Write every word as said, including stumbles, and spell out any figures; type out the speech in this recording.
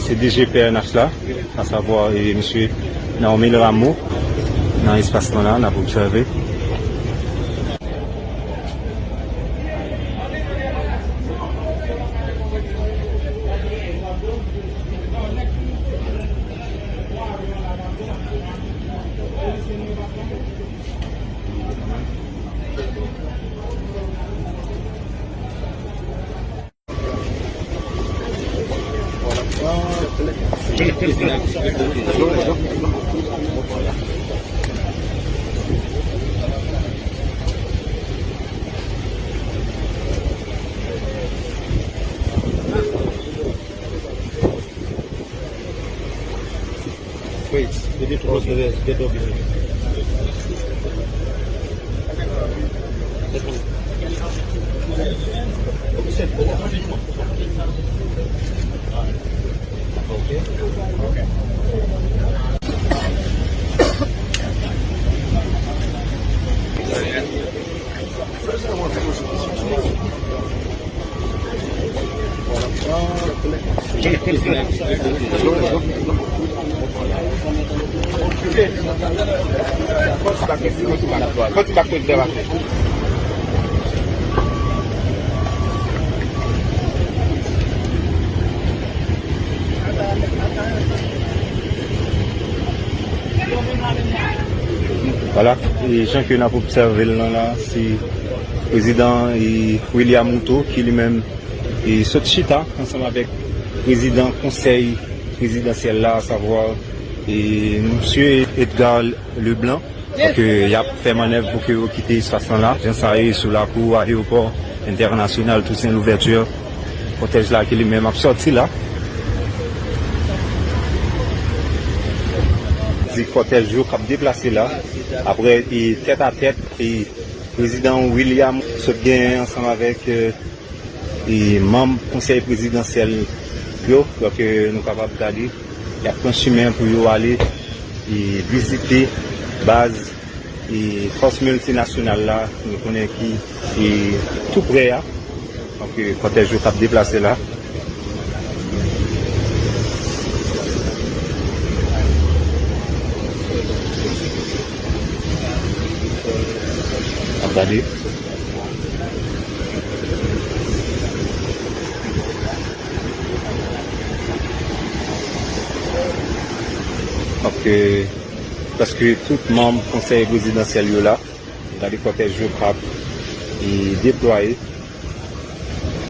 Se D G P N H la, asavwa, e, mesye Naomil Rameau, nan espas lan la, n ap obsève. Wait, we need to close the, the door behind you. Vwala, e jan ke n ap obsève l lan la, se prezidan, e, William Ruto ki li menm, e, sot chita ansanm avèk prezidan konsèy prezidansyèl la, asavwa, e, mesye Edgar Leblanc. Donk, e, y ap fè mannèv pou ke yo kite espas lan la. Jan sa ye sou lakou ayewopò entènasyonal Toussaint Louverture. Kòtèj la ki li menm ap sòti la. Di kòtèj yo k ap deplase la. Apre, e, tèt a tèt, e, prezidan William sot genyen ansanm avèk, e, e manm konsèy prezidansyèl yo, donk, e, nou kapab gade, y ap pran chimen pou yo ale, e, vizite baz, e, fòs miltinasyonal la, nou konnen ki, e, tou prè a. Donk, e, kòtèj yo k ap deplase la. Ap gade. Paske prèske tout manm konsèy prezidansyèl yo la. Gade kòtèj yo k ap, e, deplwaye.